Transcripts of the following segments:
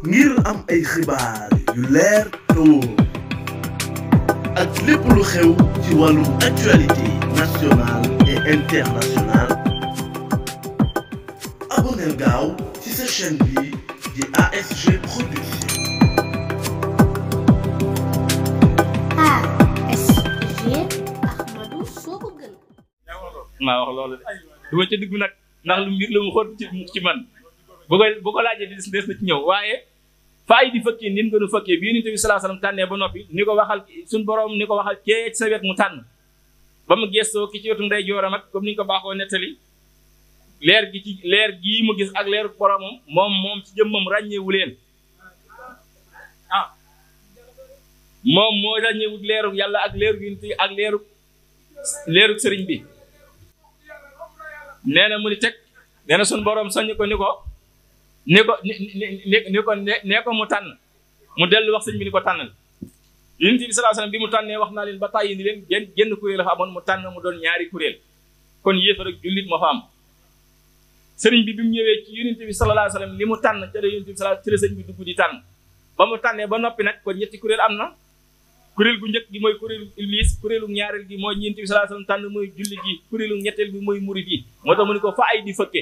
ngir am ay xibaar yu leer te wóor ak lépp lu xew ci wàllum actualité nationale et internationale. abonneel gaaw ci sa chaîne bi di ASG Production. ASG Ahmadou soo ko gën. maa wax loolu de du ma ca dugg nag ndax lu mbir la mu xool ci man bu ko laajee des na ci ñëw waaye fa ay di fëkkee nin gënu fëkkee bi Yonent bi sallallahu alayhi wasallam tànnee ba noppi ni ko waxal suñ borom ni ko waxal kee ci sa wet mu tànn ba mu gestoo ki ci wetu ndey jooram ak comme ni ñu ko baaxoo nettali leer gii mu gis ak leeru boromam moom ci jëmmam ràññeewu leen moom moo ràññeewut leeru yàlla ak leeru Yonent ak leeru sëriñ bi nee na mu ni teg nee na suñ borom soññ ko ni ko mu tànn mu dellu wax sëñ bi ni ko tànnal Yonent bi sallallahu alayhi wasallam bi mu tànnee wax naa leen ba tàyyi ni leen genn kuréel la fa amoon mu tànn mu doon ñaari kuréel kon yéefar ak jullit moo fa am sëriñ bi mu ñëwee ci Yonent bi sallallahu alayhi wasallam li mu tànn ca la Yonent bi sallallahu ci la sëñ bi dugg di tànn ba mu tànnee ba noppi nag kon ñetti kuréel am na kuréel gu njëkk gi mooy kuréelu Iblis kuréelu ñaareel gi mooy Yonent bi sallallahu alayhi wasallam tànn mooy jullit gi kuréelu ñetteel bi mooy murid yi moo tax mu ni ko fa ay di fëkke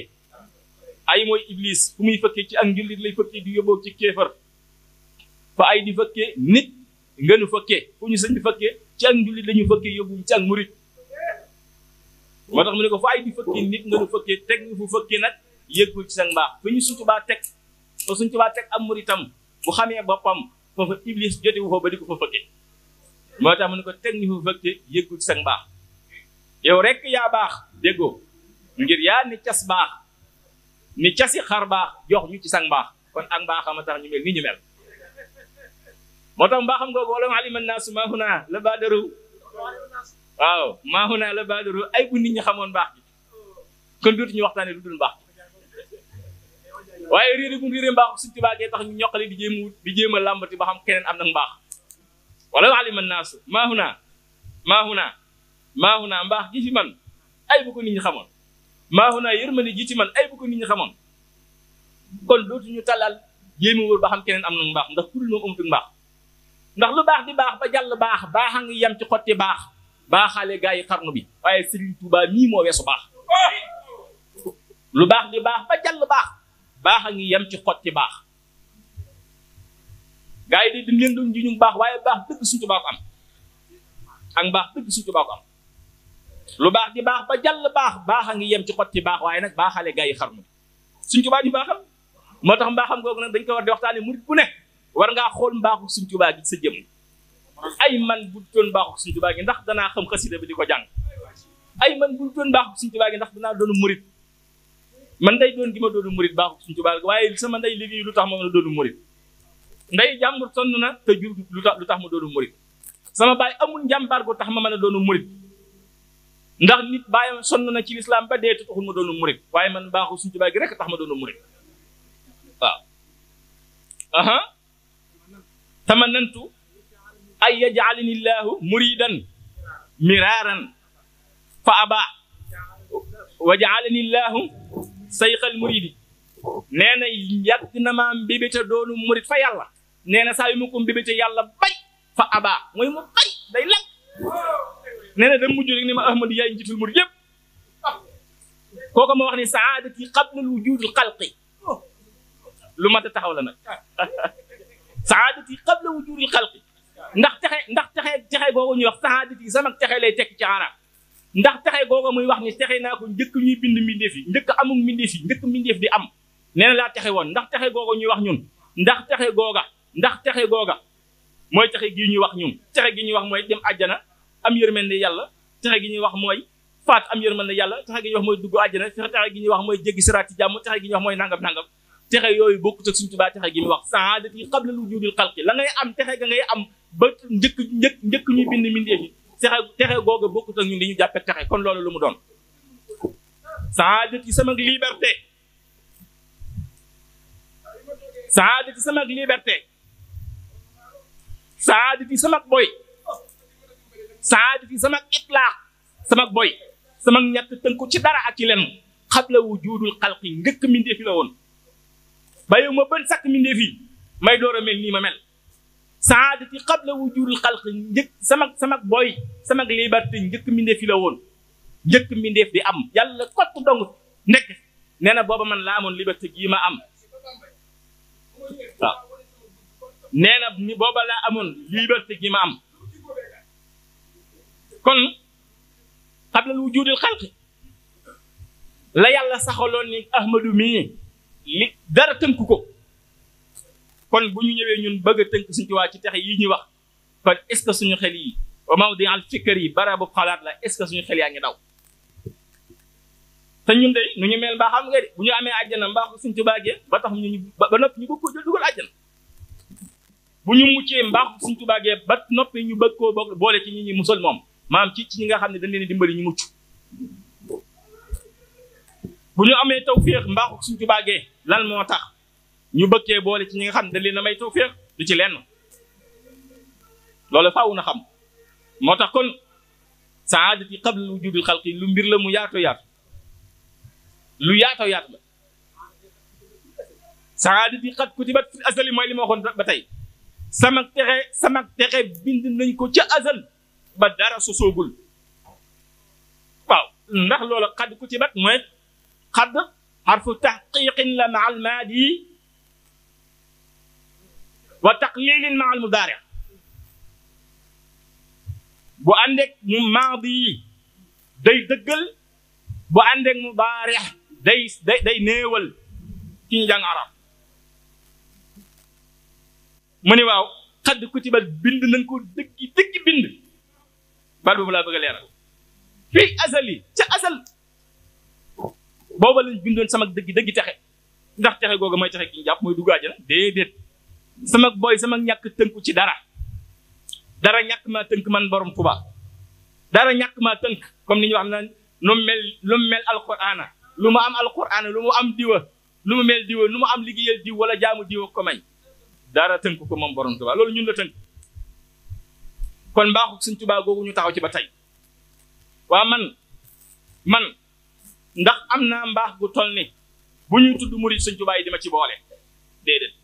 ay mooy Iblis fu muy fëkke ci ak njullit lay fëkke di yóbboo ci kéefar fa ay di fëkke nit ngënu fëkke fu ñu sëñ bi fëkke ci ak njullit la ñu fëkke yóbbuñ ci ak murid moo tax mu ne ko fa ay di fëkke nit ngënu fëkke teg ñu fu fëkke nag yëggul ci sa mbaax fu ñu Sëñ Tuubaa teg fa Sëñ Tuubaa teg am muritam bu xamee boppam foofa Iblis jote wu fa ba di ko fa fëkke moo tax mu ne ko teg ñu fu fëkke yëggul ci sa mbaax yow rek yaa baax déggoo ngir yaa ni cas baax ni casi xar baax jox ñu ci sang mbaax kon ak mbaaxam a tax ñu mel ni ñu mel moo tax mbaaxam googu wala alima naasu maa huna la baadaru waaw maa huna la baadaru ay bu nit ñi xamoon mbaax gi kon dootuñu waxtaane lu dul mbaax waaye réeré gu réeré mbaax Sëñ Tuubaa gee tax ñu ñoqali di jéem a làmbati ba xam keneen am na mbaax wala alima naasu maa huna mbaax gi fi man ay bu ko nit ñi xamoon maa huna yërmande ji ci man ay bu ko nit ñi xamoon kon dootuñu talal jéemi wóor ba xam keneen am na mbaax ndax kurul moom amatul mbaax ndax lu baax di baax ba jàll baax a ngi yem ci xotti baaxaale gaa yi xarnu bi waaye Serigne Touba mii moo weesu baax lu baax di baax ba jàll baax a ngi yem ci xotti baax gaa yi dañ leen doon ji ñu baax waaye baax dëgg Serigne Touba ko am ak mbaax dëgg Serigne Touba ko am lu baax di baax ba jàll baax a ngi yem ci xotti baax waaye nag baaxaale gaa yi xarnu Sëñ Tuubaa di baaxam moo tax mbaaxam googu nag dañ ko war di waxtaane murid bu ne war ngaa xool mbaaxu Sëñ Tuubaa gi sa jëm ay man bu doon mbaaxu Sëñ Tuubaa gi ndax danaa xam xasida bi di ko jàng ay man bu doon mbaaxu Sëñ Tuubaa gi ndax danaa doonu murid man day doon gi ma doonu murid baaxu Sëñ Tuubaa gi waaye sama nday liggéey lu tax ma mën a doonu murid nday jàmbur sonn na te jur lu tax ma doonu murid sama baay amul njàmbaar gu tax ma mën a doonu murid ndax nit bàyyam sonn na ci lislaam ba dee te taxul ma doonu murid waaye man baaxu Sëñ Tuubaa gi rek tax ma doonu murid waaw tamanantu ay yaj'alani llaahu muridan miraaran fa aba wa ja'alani llaahu sayxal muridi nee na yàgg na maa mbébéte doonu murid fa yàlla nee na saa yu ma ko mbébéte yàlla bañ fa aba mooy mu bañ day lang nee na dama mujj rek ni ma Ahmadu yaay njiitul murid yëpp kooku ma wax ni saadati qabla wujudil xalqi lu mat a taxaw la nag saadati qabla wujudil xalqi ndax texe googu ñuy wax saadati sama texe lay tekki ci arab ndax texe googu muy wax ni texe naa ko njëkk ñuy bind mbindeef yi njëkk amul mbindeef yi njëkk mbindeef di am nee na laa texe woon ndax texe googu ñuy wax ñun ndax texe googa mooy texe gi ñuy wax ñun texe gi ñuy wax mooy dem àjjana am yërmande yàlla texe gi ñuy wax mooy faat am yërmande yàlla texe gi ñuy wax mooy dugg àjjana texe gi ñuy wax mooy jéggi siraat ci jàmm texe gi ñuy wax mooy nangam texe yooyu bokkut ak Sëñ Tuubaa texe gi muy wax saadati qabla wujudil xalqi la ngay am texe ga ngay am ba njëkk ñuy bind mbindeef yi texe googa bokkut ak ñun li ñu jàppe texe kon loolu lu mu doon saadati sama liberté saadati sama liberté saadati sama boy saadati sama itlaax sama boy sama ñett tënku ci dara ak ci len qabla wujudul xalqi njëkk mbindeef yi la woon bàyyiwu ma bën sàkk mbindeef yi may door a mel nii ma mel saadati qabla wujudil xalq njëkk sama boy sama liberté njëkk mbindeef fi la woon njëkk mbindeef di am yàlla kott dong nekk nee na booba man laa amoon liberté gii ma am waaw nee na ni booba laa amoon liberté gii ma am kon qabla wujudil xalq la yàlla saxaloon ni Ahmadu mii li dara tënku ko kon bu ñu ñëwee ñun bëgg a tënk suñu Tuubaa ci texe yi ñuy wax kon est-ce que suñu xel yi wa mawdi al fikr yi barabu xalaat la est-ce que suñu xel yaa ngi daw te ñun de nu ñu mel mbaa xam nga de bu ñu amee àjjana mbaa suñu Tuubaa gee ba tax ñu ba noppi ñu bëgg koo jël dugal àjjana bu ñu muccee mbaax suñu Tuubaa gee ba noppi ñu bëgg koo boole ci ñi ñi musal moom maam ci ñi nga xam ne dañ leen dimbali ñu mucc bu ñu amee tawféex mbaaxu suñu Tuubaa gee lan moo tax ñu bëggee boole ci ñi nga xam ne dañ leen a may tawféex du ci lenn loolu faaw na xam moo tax kon saadati qabla wujudil xalqi lu mbir la mu yaato yaatu lu yaato yaatu la saadati qad kutibat fil azali mooy li ma waxoon ba tey sama texe bind nañ ko ca azal ba dara sosoogul waaw ndax loola qad kutibat mooy qad xarfu taxqiqin la ma al maadi wa taqlilin ma al mudaari bu àndeeg mu maadi day dëggal bu àndeeg mudaari day néewal ki ñu jàng arab mu ni waaw xadd kutibat bind nañ ko dëggi bind bal boobu laa bëgg a leeral fii azali ca azal booba lañ bindoon sama dëggi texe ndax texe googu mooy texe ki ñu jàpp mooy dugg àjjana déedéet sama booy sama ñàkk tënku ci dara ñàkk maa tënk man borom Tuubaa dara ñàkk maa tënk comme ni ñu wax naan lu mu mel alqur'ana lu mu am alqur'ana lu mu am diwa lu mu mel diwa lu mu am liggéeyal diw wala jaamu diwa ko may dara tënk ko moom borom Tuubaa loolu ñun la tënk kon mbaaxu Sëñ Tuubaa googu ñu taxaw ci ba tey waa man ndax am naa mbaax gu toll ni bu ñuy tudd murid Sëñ Tuubaa yi di ma ci boole déedéet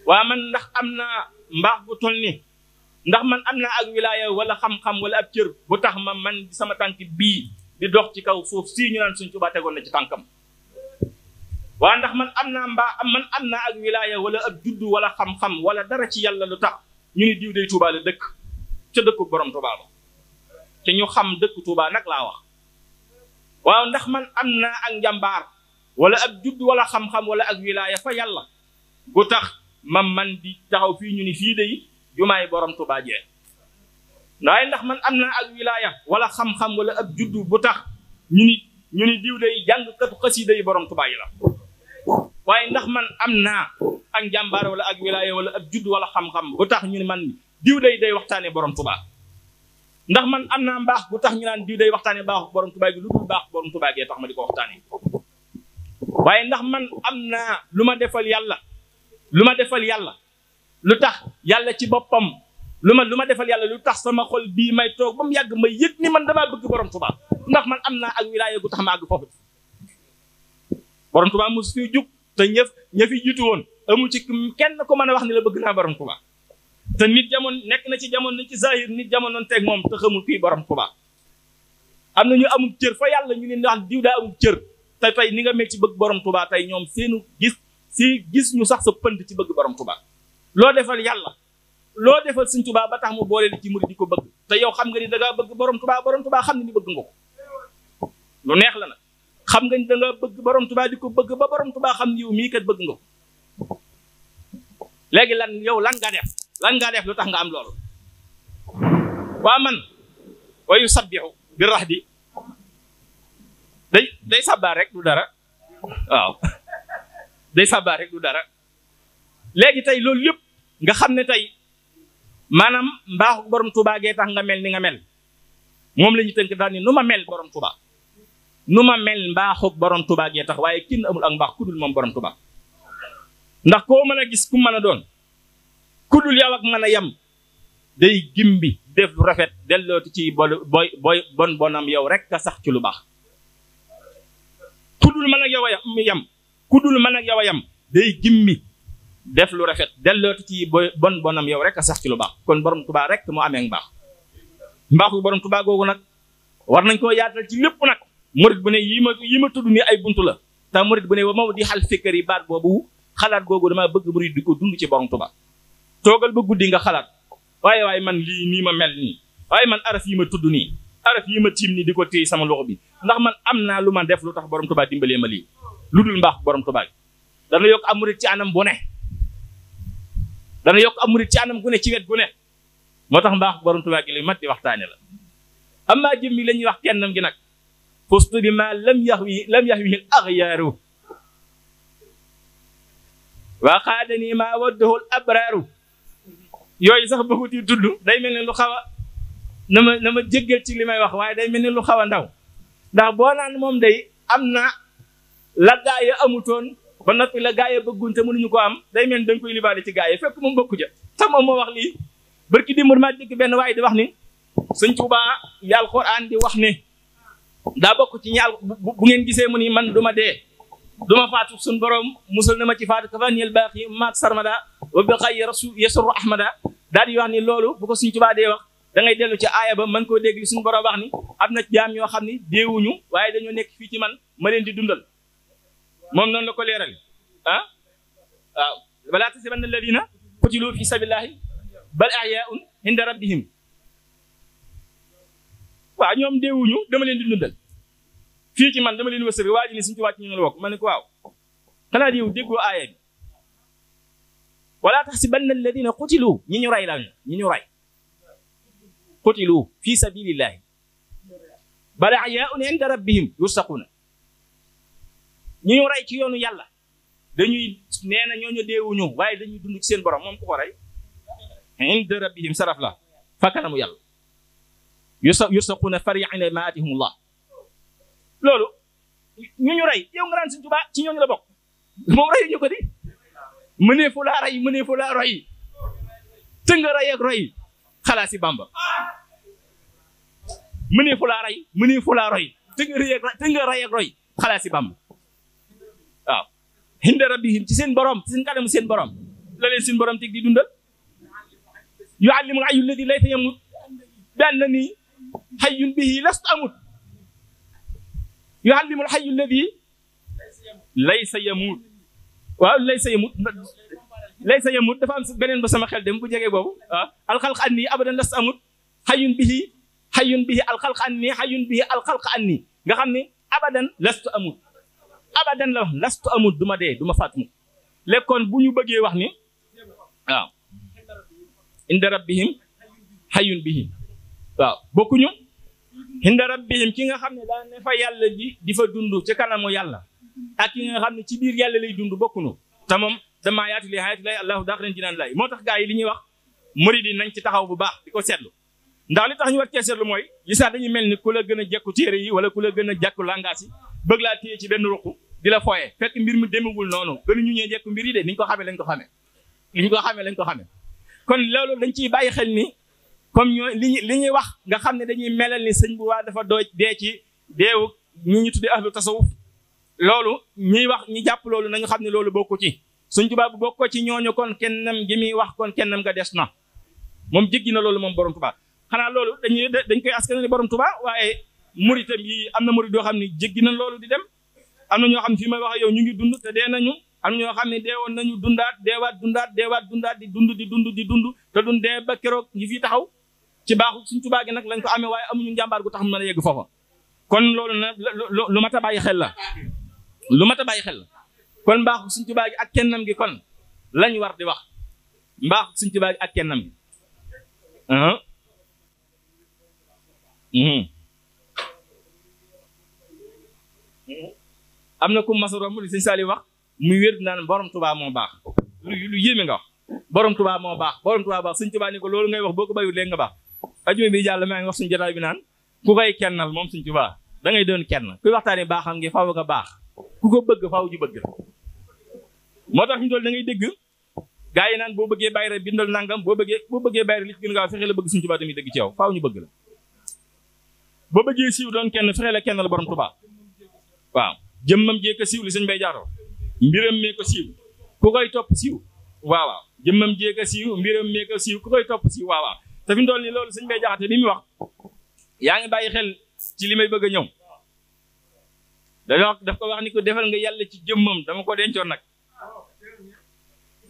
waa man ndax am naa mbaax gu toll ni ndax man am naa ak wilaaya wala xam-xam wala ab cër bu tax ma man sama tànk bii di dox ci kaw suuf sii ñu naan Sëñ Tuubaa tegoon na ci tànkam waa ndax man am naa ak wilaaya wala ab juddu wala xam-xam wala dara ci yàlla lu tax ñu ni diw day Tuubaa la dëkk ca dëkku borom Tuubaa ba te ñu xam dëkk Tuubaa nag laa wax waaw ndax man am naa ak njàmbaar wala ab juddu wala xam-xam wala ak wilaaya fa yàlla gu tax man di taxaw fii ñu ni fii day jumaay borom Tuubaa jee waaye ndax man am naa ak wilaaya wala xam-xam wala ab juddu bu tax ñu ni diw day jàngkatu xasiida yi borom Tuubaa yi la waaye ndax man am naa ak njàmbaar wala ak wilaaya wala ab juddu wala xam-xam bu tax ñu ni man diw day waxtaane borom Tuubaa ndax man am naa mbaax bu tax ñu naan diw day waxtaane baaxu borom Tuubaa gi lu dul baax borom Tuubaa gee tax ma di ko waxtaane waaye ndax man am naa lu ma defal yàlla lu tax yàlla ci boppam lu ma defal yàlla lu tax sama xol bii may toog ba mu yàgg may yëg ni man damaa bëgg borom Tuubaa ndax man am naa ak wilaaya gu tax ma àgg foofu borom Tuubaa mos fi jug te ña fi jiitu woon amu ci kenn ko mën a wax ni la bëgg naa borom Tuubaa te nit jamono nekk na ci jamono ci zahir nit jamono teeg moom te xamul kuy borom Tuubaa am na ñu amul cër fa yàlla ñu ne ndax diw daa amul cër te tey ni nga mel ci bëgg borom Tuubaa tey ñoom seenu gis ñu sax sa pënd ci bëgg borom Tuubaa loo defal yàlla loo defal Sëñ Tuubaa ba tax mu boole li ci murid di ko bëgg te yow xam nga ni da ngaa bëgg borom Tuubaa xam ne ni bëgg nga ko lu neex la nag xam nga ni da ngaa bëgg borom Tuubaa di ko bëgg ba borom Tuubaa xam ni yow mii kat bëgg nga ko léegi lan nga def lu tax nga am loolu waa man wayu sabbihu bi rahdi day sabbaar rek du dara waaw day sabbaar rek du dara léegi tey loolu yëpp nga xam ne tey maanaam mbaaxu borom Tuubaa gee tax nga mel ni nga mel moom la ñu tënk daal ni nu ma mel borom Tuubaa nu ma mel mbaaxu borom Tuubaa gee tax waaye kenn amul ak mbaax ku dul moom borom Tuubaa ndax koo mën a gis ku mën a doon ku dul yow ak mën a yem day gimbi def lu rafet dellooti ci bonam yow rek ka sax ci lu baax ku dul mën ak yow a yem day gimbi def lu rafet dellooti ci bon bonam yow rek a sax ci lu baax kon borom Tuubaa rek mu amee mbaax mbaaxu borom Tuubaa googu nag war nañ koo yaatal ci lépp nag murit bu ne yi ma tudd nii ay buntu la te murit bu ne wa maw di xal fikkar yi baat boobu xalaat googu damaa bëgg murit di ko dund ci borom Tuubaa toogal ba guddi nga xalaat waaye man lii nii ma mel nii waaye man araf yi ma tudd nii araf yi ma tiim nii di ko téye sama loxo bi ndax man am naa lu ma def lu tax borom Tuubaa dimbalee ma lii lu dul mbaax borom Tuubaa gi dana yokk am murit ci anam bu ne dana yokk am murit ci anam gu ne ci wet gu ne moo tax mbaax borom Tuubaa gi li mat di waxtaane la am maa jëm mi la ñuy wax kennam gi nag fustu bi ma lam yaxwi al axyaaru waa xaadanii maa waddahu al abraaru yooyu sax bëggut yi tudd day mel ne lu xaw a na ma jéggal ci li may wax waaye day mel ne lu xaw a ndaw ndax boo naan moom day am na la gaaya amutoon ba noppi la gaaya bëggun te mënuñu ko am day mel ni da nga koy libaale ci gaaya fekk moom bokku ja te moom moo wax lii barki dimbur maa dégg benn waaye di wax ni Sëñ Tuubaa yàlla Alxuraan di wax ne daa bokk ci ñaal bu ngeen gisee mu ni man duma dee duma faatu suñ borom musal na ma ci faatu kafaniyel baaxi maak sarmada wa bi xay rasul yasuru ahmada daal di wax ni loolu bu ko Sëñ Tuubaa dee wax da ngay dellu ci aaya ba mën koo dégg li suñu borom wax ni am na jaam ñoo xam ni deewuñu waaye dañoo nekk fii ci man ma leen di dundal moom noonu la ko leeral ah waaw walaa tahsabanna alladina qutilu fi sabilillahi bal ahyaun inda rabbihim waaw ñoom deewuñu dama leen di dundal fii ci man dama leen wërsëg waa ji ni Sëñ Tuubaa ci ñu la wokk ma ne ko waaw xanaa diw déggoo aaya bi walaa tahsabanna alladina qutilu ñi ñu rey la ñi ñu rey qutilu fi sabilillahi bal ahyaun inda rabbihim yursaquna ñi ñu rey ci yoonu yàlla dañuy nee na ñooñu deewuñu waaye dañuy dund ci seen borom moom ku ko rey inda rabbihim saraf la fa kanamu yàlla yursaquna fari'ina ma atihumullah loolu ñu rey yow nga naan Sëñ Tuubaa ci ñooñu la bokk moom reyuñu ko di mënee fu laa rey mënee fu laa roy te nga rey ak roy xalaat si Bàmba mënee fu laa rey mënee fu laa roy te nga rey ak roy xalaat si Bàmba waaw inda rabbihim ci seen borom ci seen kanamu seen borom la leen seen borom teg di dundal yu'allimul hayyu alladi laysa yamut bi annani hayyun bihi lastu amut yu'allimul hayyu alladi laysa yamut waaw laysa yamut dafa am beneen ba sama xel dem bu jege boobu waaw alxalq anni abadan lastu amut hayyun bihi alxalq anni hayyun bihi alxalq anni nga xam ne abadan lastu amut abadan la wax lastu amut duma dee duma faatu lekkoon bu ñu bëggee wax ni waaw inda rabbihim hayyun bihi waaw bokkuñu inda rabbihim ki nga xam ne daa ne fa yàlla di fa dund ci kanamu yàlla ak ki nga xam ne ci biir yàlla lay dund bokkuñu te moom damaa yaatu li hayati lay allahu daaxilan jinaan lay moo tax gaa yi li ñuy wax murid yi nañ ci taxaw bu baax di ko seetlu ndax li tax ñu war cee seetlu mooy li sax dañuy mel ni ku la gën a jekku téere yi wala ku la gën a jekku langage yi bëgg laa téye ci benn ruq di la fooye fekk mbir mi demewul noonu gënu ñu ñee jekku mbir yi de niñ ko xamee lañ ko xamee kon loolu dañ ciy bàyyi xel ni comme ñoo li ñuy wax nga xam ne dañuy melal ni sëñ bu waa dafa doo dee ci deewu ñu tuddee ahlu tasawuf loolu ñuy wax ñi jàpp loolu nañu xam ne loolu bokku ci Sëñ Tuubaa bu bokko ci ñooñu kon kennam gi muy wax kon kennam nga des na moom jéggi na loolu moom borom Tuubaa xanaa loolu dañ koy askanale borom Tuubaa waaye muritam yi am na murid yoo xam ne jéggi na loolu di dem am na ñoo xam ne fii may wax yow ñu ngi dund te dee nañu am ñoo xam ne deewoon nañu dundaat di dund te dun dee ba keroog ngi fii taxaw ci baaxu Sëñ Tuubaa gi nag lañ ko amee waaye amuñu njàmbaar gu tax mën a yegg foofa kon loolu nag lu mat a bàyyi xel la kon mbaaxu Sëñ Tuubaa gi ak kennam gi kon lañ war di wax mbaaxu Sëñ Tuubaa gi ak kennam gi am na ku mas a romb li Sëñ Saaliw wax muy wér naan borom Tuubaa moo baax lu yéeme nga wax borom Tuubaa moo baax Sëñ Tuubaa ni ko loolu ngay wax boo ko bàyyiwul léegi nga baax ajuma bi jàll maa ngi wax suñu jotaay bi naan ku koy kennal moom Sëñ Tuubaa da ngay doon kenn kuy waxtaani baaxam ngi faaw nga baax ku ko bëgg faaw ju bëgg moo tax ñu dool da ngay dégg gaa yi naan boo bëggee bayre bindal nangam boo bëggee bayre li ci gën gaaw fexe la bëgg Sëñ Tuubaa tamit dëgg ci yow faaw ñu bëgg la boo bëggee siiw doon kenn fexe la kennal borom Tuubaa waaw jëmmam jee ko siiw li sëñ bay jaaroo mbiram mee ko siiw ku koy topp siiw waaw waaw jëmmam jéeka siiw mbiram meeka siiw ku koy topp siiw waaw waaw te fi mu toll nii loolu sëñ Bay Jaxate bi muy wax yaa ngi bàyyi xel ci li may bëgg a ñëw daf ko wax ni ko defal nga yàlla ci jëmmam dama ko dencoon nag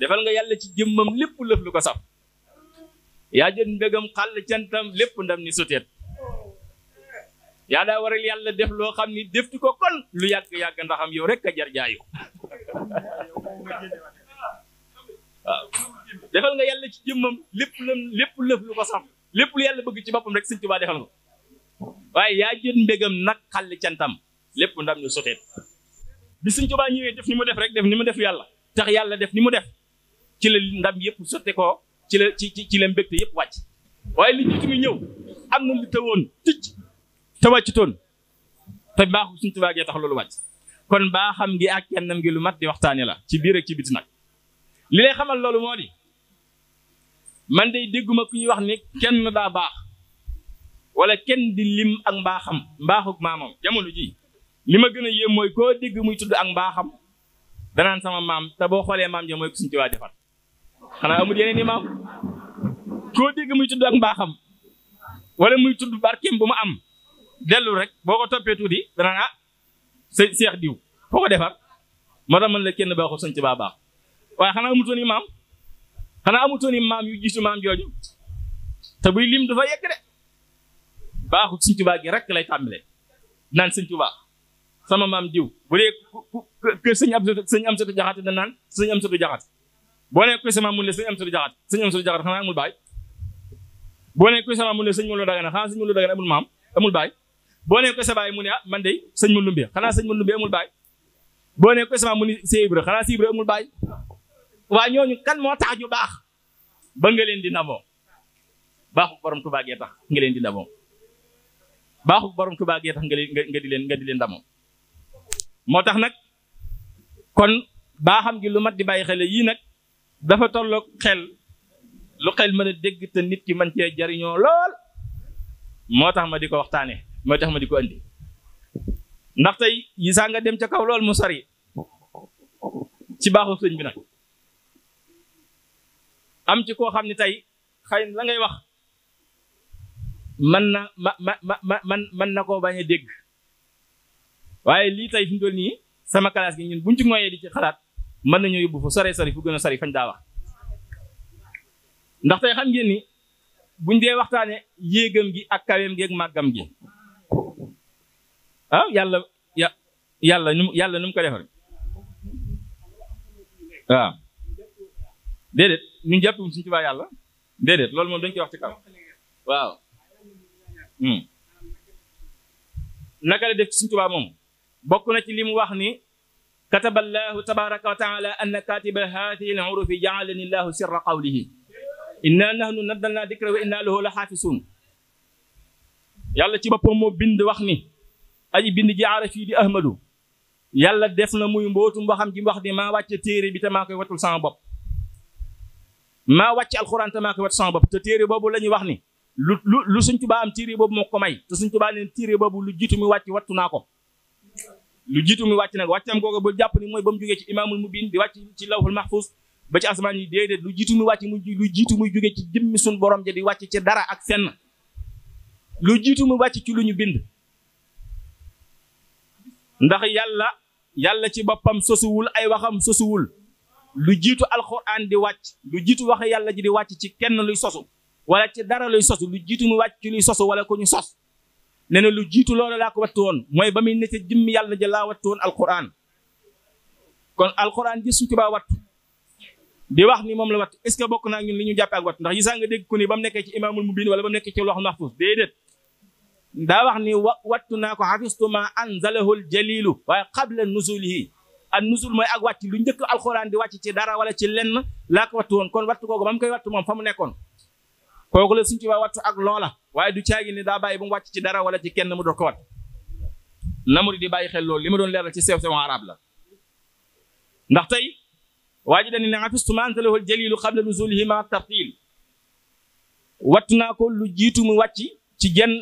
defal nga yàlla ci jëmmam lépp lëf lu ko saf yaa jët mbégam xàll cantam lépp ndam ni suteet yaa daa waral yàlla def loo xam ni defti ko kon lu yàgg-yàgg ndaxam yow rek a jar jaayu waaw defal nga yàlla ci jëmmam lépp lëf lu ko saf lépp lu yàlla bëgg ci boppam rek Sëñ Tuubaa defal nga waaye yaa jët mbégam nag xàll cantam lépp ndam ni suteet bi Sëñ Tuubaa ñëwee def ni mu def rek def ni mu def yàlla tax yàlla def ni mu def ci la ndam yëpp sotte ko ci la mbégte yëpp wàcc waaye li jiitu mi ñëw am na lu tawoon ticc te wàccutoon te baaxu Sëñ Tuubaa gee tax loolu wàcc kon baaxam gi ak kennam gi lu mat di waxtaane la ci biir ak ci biti nag li lay xamal loolu moo di man day dégguma ku ñuy wax ni kenn daa baax wala kenn di lim ak mbaaxam mbaaxuk maamam jamono ji li ma gën a yéem mooy koo dégg muy tudd ak mbaaxam danaan sama maam te boo xoolee maam ja mooy ko Sëñ Tuubaa defar xanaa amul yeneen i maam koo dégg muy tudd ak mbaaxam wala muy tudd barkeem bu mu am dellu rek boo ko toppee tuuti danaan ah seex diw foo ko defar moo tax man la kenn baaxul Sëñ Tuubaa baax waaye xanaa amutoon i maam yu jiitu maam jooju te buy lim dafa yegg de baaxul Sëñ Tuubaa gi rek lay tàmbalee naan Sëñ Tuubaa sama maam diw bu dee kër sëñ Amsatu Jaxate da naan sëñ Amsatu Jaxate boo nee koy sama mun le sëñ Amsatu Jaxate xanaa amul baay boo nee koy sama mun le sëñ Mulu Dagana xanaa sëñ Mulu Dagana amul maam amul baay boo nee koy sa baay mu ne ah man de sëñ Mulu Lumbe xanaa sëñ Mulu Lumbe amul baay boo nee koy sama mu ni Sey Ibra xanaa Sey Ibra amul baay waa ñooñu kan moo tax ñu baax ba nga leen di ndamoo baaxu borom Tuubaa gee tax nga leen di ndamoo baaxu borom Tuubaa gee tax nga di leen ndamoo moo tax nag kon baaxam gi lu mat di bàyyi xel yii nag dafa tolloog xel lu xel mën a dégg te nit ki mën cee jariñoo lool moo tax ma di ko waxtaane moo tax ma di ko andi ndax tey yi saa nga dem ca kaw lool mu sori ci baaxu sëñ bi nag am ci koo xam ne tey xëy la ngay wax mën na koo bañ a dégg waaye lii tey fi mu toll nii sama classe gi ñun buñ ci ngoyee di ci xalaat mën nañu yóbbu fu sori fu gën a sori fañ daa wax ndax tey xam ngeen ni buñ dee waxtaane yéegam gi ak kaweem gi ak màggam gi ah yàlla nu mu ko defal waaw déedéet ñun jàppum Sëñ Tuubaa yàlla déedéet loolu moom dañ koy wax ci kaw waaw naka la def ci Sëñ Tuubaa moom bokk na ci li mu wax ni kataballahu tabaraka wa taala anna katiba hadihi al-hurufi ja'alani llahu sirra qawlihi inna nahnu nazzalna dikra wa inna lahu la xaafisun yàlla ci boppam moo bind wax ni aji bind ji araf yi di ahmadu yàlla def na muy mbootum waxam ji wax ni maa wàcce téere bi te maa koy wattul sama bopp maa wàcce alxuraan te maa koy wattul sama bopp te téere boobu la ñuy wax ni lu Sëñ Tuubaa am téere boobu moo ko may te Sëñ Tuubaa leen téere boobu lu jiitu mi wàcc wattu naa ko lu jiitu mi wàcc nag wàccam googu bu jàpp ni mooy ba mu jógee ci imaamul mubiin di wàcc ci lawhul mahfuus ba ci asamaan yi déedéet lu jiitu mi wàcc lu jiitu muy jógee ci jëmmi suñ borom ja di wàcc ci dara ak fenn lu jiitu mi wàcc ci lu ñu bind ndax yàlla ci boppam sosuwul ay waxam sosuwul lu jiitu alxuraan di wàcc lu jiitu wax yàlla ji di wàcc ci kenn luy sosu wala ci dara luy sosu lu jiitu mi wàcc ci luy sosu wala ko ñu sos nee na lu jiitu loolu laa ko wattu woon mooy ba muy nekk jëmmi yàlla ja laa wattu woon alxuraan kon alxuraan ji Sëñ Tuubaa wattu di wax ni moom la wattu est-ce que bokk naa ñun li ñu jàppe ak wattu ndax yi saa nga dégg ku ni ba mu nekkee ci imaamul mubiin wala ba mu nekkee ci lawhul mahfuus déedéet daa wax ni wattu naa ko hafistu ma anzalahul jalilu waaye qabla nuzulihi an nuzul mooy ak wàcc lu njëkk alxuraan di wàcc ci dara wala ci lenn laa ko wattu woon kon wattu kooku ba mu koy wattu moom fa mu nekkoon kooku la Sëñ Tuubaa wattu ak loola waaye du caagi ni daa bàyyi ba mu wàcc ci dara wala ci kenn mu doon ko wat namuri di bàyyi xel loolu li ma doon leeral ci sew arab la ndax tey waa ji dañu ne hafistu ma anzalahul jalilu qabla nuzulihi ma tartil wattu naa ko lu jiitu mu wàcc ci genn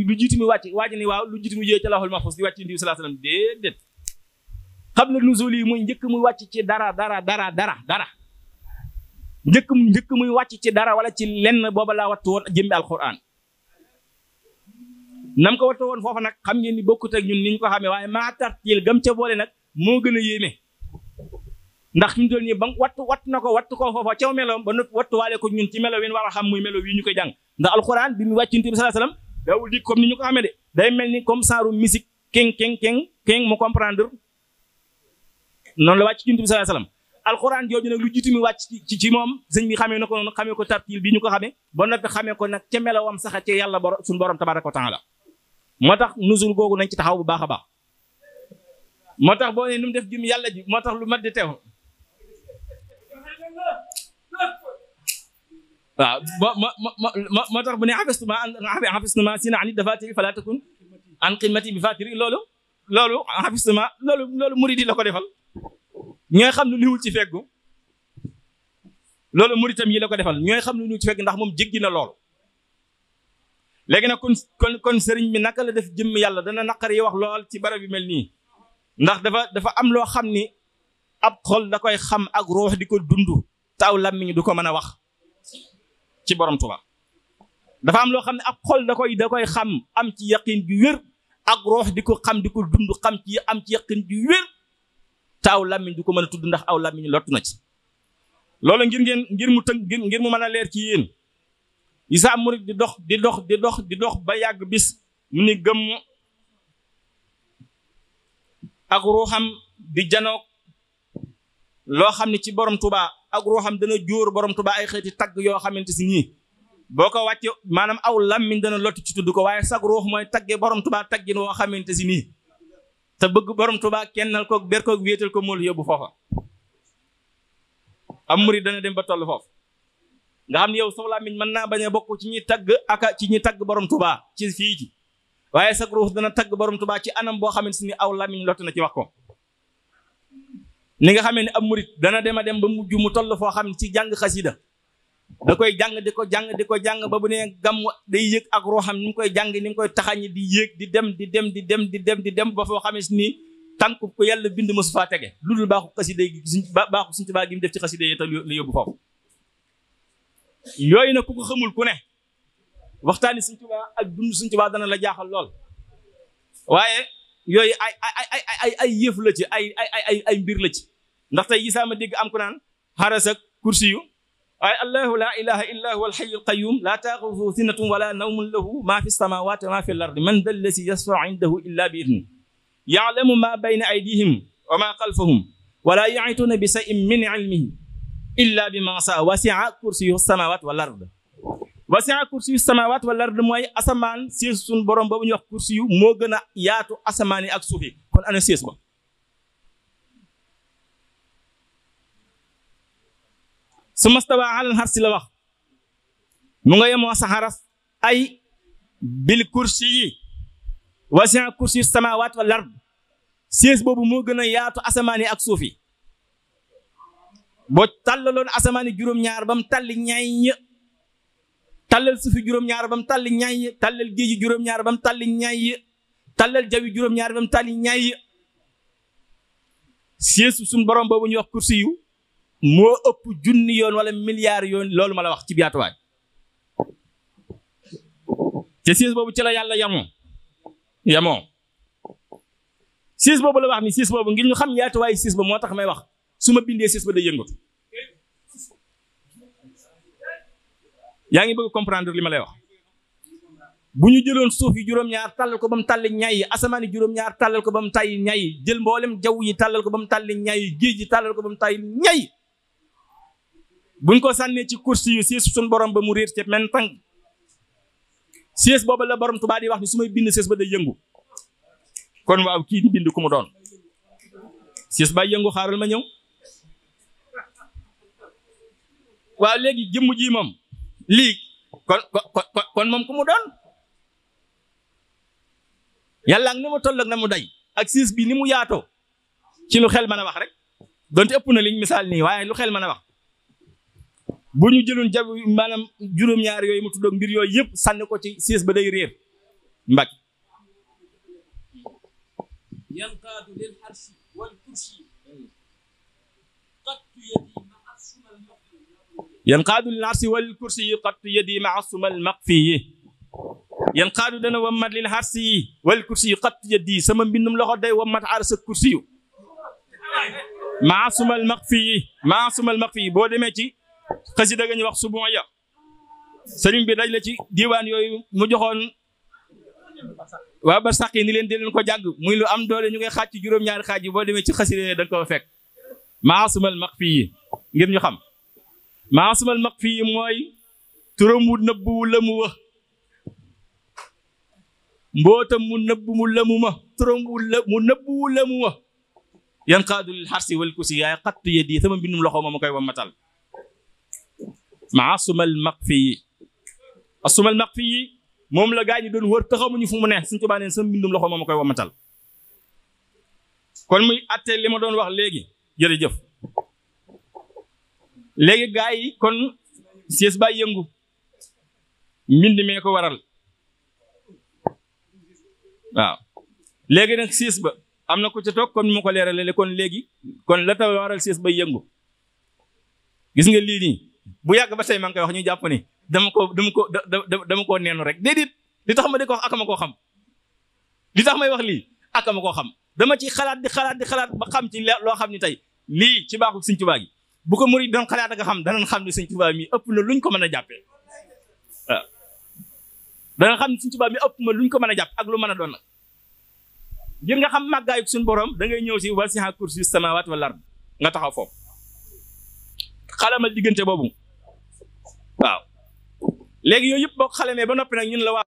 lu jiitu mi wàcc waa ji ni waaw lu jiitu mu jógee ci lawhul mahfuus di wàcc ci Nabi sallallahu alayhi wasallam déedéet qabla nuzulihi muy njëkk muy wàcc ci dara njëkk muy wàcc ci dara wala ci lenn booba laa wattu woon jëmmi alquran nam ko wattu woon foofa nag xam ngeen ni bokkut ak ñun niñ ko xamee waaye maa tartiil gam ca boole nag moo gën a yéeme ndax fi mu toll nii ba wattu ko foofa caw meloom ba noppi wattuwaale ko ñun ci melo wi war a xam muy melo wi ñu koy jàng ndax alquran bi mu wàcc Yonent bi sallallahu alayhi wasallam daawul di comme ni ñu ko xamee de day mel ni comme genre musique keng mu comprendre noonu la wàcc Yonent bi sallallahu alayhi wasallam alquran jooju nag lu jiitu mi wàcc ci moom sëñ bi xamee na ko noonu xamee ko tartiil bi ñu ko xamee ba noppi xamee ko nag ca melowam sax ci yàlla suñu borom tabaraka wa taala moo tax nusul googu nañ ci taxaw bu baax a baax moo tax boo ne nu mu def jëm yàlla ji moo tax lu mat di teew waaw moo tax bu ne xafistuma sina ani dafatiri fala takun an xidmati bi fatiri loolu xafistuma loolu muridi la ko defal ñooy xam lu liwul ci feggu loolu muritam yi la ko defal ñooy xam lu liwul ci fegg ndax moom jéggi na loolu léegi nag kon sëriñ bi naka la def jëmm yàlla dana naqar yi wax lool ci barab yu mel nii ndax dafa am loo xam ni ab xol da koy xam ak ruux di ko dund taw làmmiñ du ko mën a wax ci borom Tuuba dafa am loo xam ne ab xol da koy xam am ci yaqin ju wér ak ruux di ko xam di ko dund am ci yaqin ju wér taaw làmmiñ du ko mën a tudd ndax aw làmmiñ lottu na ci loolu ngir mu mën a leer ci yéen yi saa murid di dox ba yàgg bis mu ni gëmm ak ruuxam di janoog loo xam ne ci borom Tuuba ak ruuxam dana jóor borom Tuuba ay xeeti tagg yoo xamante si nii boo ko wàcce maanaam aw làmmiñ dana lottu ci tudd ko waaye sag ruux mooy tagge borom Tuuba taggin woo xamante si nii te bëgg borom Tuuba kennal ko ber ko wéetal ko mool yóbbu foofa am murid dana dem ba toll foofu nga xam ne yow soo làmmiñ mën naa bañ a bokk ci ñi tagg borom Tuuba ci fii ci waaye sag ruux dana tagg borom Tuuba ci anam boo xamante ni aw làmmiñ lott na ci wax ko ni nga xamee ne ab murid dana dem a dem ba mujj mu toll foo xam ne ci jàng xasida da koy jàng di ko jàng ba bu nee gàmm day yëg ak ruuxam ni mu koy jàng ni nga koy taxañi di yéeg di dem ba foo xamee ni tànk ko yàlla bind mësu faa tege lu dul baaxu xasida gi baaxu Sëñ Tuuba gi mu def ci xasida yi te la yóbbu foofu yooyu nag ku ko xamul ku ne waxtaani Sëñ Tuuba ak dund Sëñ Tuuba dana la jaaxal lool waaye yooyu ay yëf la ci ay mbir la ci ndax tey yisaa ma dégg am ku naan xaras ak kursi yu waaye allahu la ilaha illa huwa alxayu alqayum la taaxuduhu sinatun wala nawmun lahu ma fi samawati wa ma fi l ardi man da allasi yasfau indahu illa bi idni yaalamu ma bayna aydihim wa ma xalfahum wala yaituuna bi sayin min ilmihi illa bi ma saa wasia kursiyu samawat wal ard wasia kursiyu samawat wal ard mooy asamaan siis suñ borom boobu ñuy wax kursiyu moo gën a yaatu asamaan yi ak suuf yi kon ana siis ba su mastawa alal xarsi la wax mu nga yemoo saxaras ay bil kursi yi wasia kursiyu samawat wal ard siis boobu moo gën a yaatu asamaan yi ak suuf yi boo tàllaloon asamaan yi juróom-ñaar ba mu talli ñaay tàllal suufi juróom-ñaar ba mu talli ñaay tàllal géej gi juróom-ñaar ba mu talli ñaay tàllal jawi juróom-ñaar ba mu talli ñaay siis suñ borom boobu ñuy wax kursi yu moo ëpp junni yoon wala milliard yoon loolu ma la wax ci biyaatuwaay te siis boobu ci la yàlla yamoo siis boobu la wax ni siis boobu ngir ñu xam yaatuwaay siis ba moo tax may wax su ma bindee siis ba day yëngatu yaa ngi bëgg comprendre li ma lay wax bu ñu jëloon suuf yi juróom-ñaar tàllal ko ba mu tàlli ñay yi asamaan yi juróom-ñaar tàllal ko ba mu tàlli ñay yi jël mboolem jaww yi tàllal ko ba mu tàlli ñay yi géej yi tàllal ko ba mu tàlli ñay buñ ko sànnee ci kursi yu siis suñ borom ba mu réer ci men tànk siis booba la borom Tuubaa di wax ni su may bind siis ba day yëngu kon waaw kii di bind ku mu doon siis ba yëngu xaaral ma ñëw waaw léegi jëmm ji moom lii kon moom ku mu doon yàlla ak ni mu toll ak na mu day ak siis bi ni mu yaatoo ci lu xel mën a wax rek donte ëpp na liñ misaal nii waaye lu xel mën a wax bu ñu jëloon maanaam juróom-ñaar yooyu mu tuddoog mbir yooyu yëpp sànni ko ci siis ba day réer mbak yanqaadu lil arshi wal kursi qattu yadi ma asmal yanqaadu lil arsi wal kursi qat yadi maa sumal maqfiyi yanqaadu dana wammat lil arsi wal kursi qat yadi sama mbindum loxo day wammat arsa kursi yu maa sumal maqfiyi boo demee ci xasida ga ñu wax subon ya sëriñ bi daj la ci diiwaan yooyu mu joxoon waa barsàq yi ni leen di leen ko jàng muy lu am doole ñu koy xaaj ci juróom-ñaari xaaj yi boo demee ci xasida da nga ko fekk maasumal maqfiyi ngir ñu xam maasumal maqfiyi mooy turam mu nëbb wu lëmu wa mbootam mu nëbb mu lëmu ma turam mu nëbb wu lëmu wa yanqaadu lil xarsi wal kursi yaay xattu yedi sama mbindum loxo ma koy wammatal maasumal maqfiyi asumal maqfiyi moom la gaa ñi doon wër taxamuñu fu mu ne Sëriñ Tuubaa neen sama mbindum loxo ma koy wammatal kon muy attee li ma doon wax léegi jërëjëf léegi gaa yi kon siis ba yëngu mbind mee ko waral waaw léegi nag siis ba am na ku ca toog comme ni ma ko leeralale kon léegi kon la taw waral siis ba yëngu gis nga lii nii bu yàgg ba tey maa ngi koy wax ñu jàpp ni dama koo neenu rek déedéet li tax ma di ko wax akama koo xam li tax may wax lii akama koo xam dama ci xalaat di xalaat ba xam ci loo xam ni tey lii ci baaxul Sëriñ Tuubaa gi bu ko murid doon xalaat nga xam danañ xam ni Sëriñ Tuubaa mi ëpp na luñ ko mën a jàppee waaw danañ xam ni Sëriñ Tuubaa mi ëpp na luñ ko mën a jàpp ak lu mën a doon nag ngir nga xam màggaayu suñu borom da ngay ñëw si wasi'a kursi samaawaati wal ard nga taxaw foofu xalamal diggante boobu waaw léegi yooyu yëpp boo ko xalamee ba noppi nag ñun la waa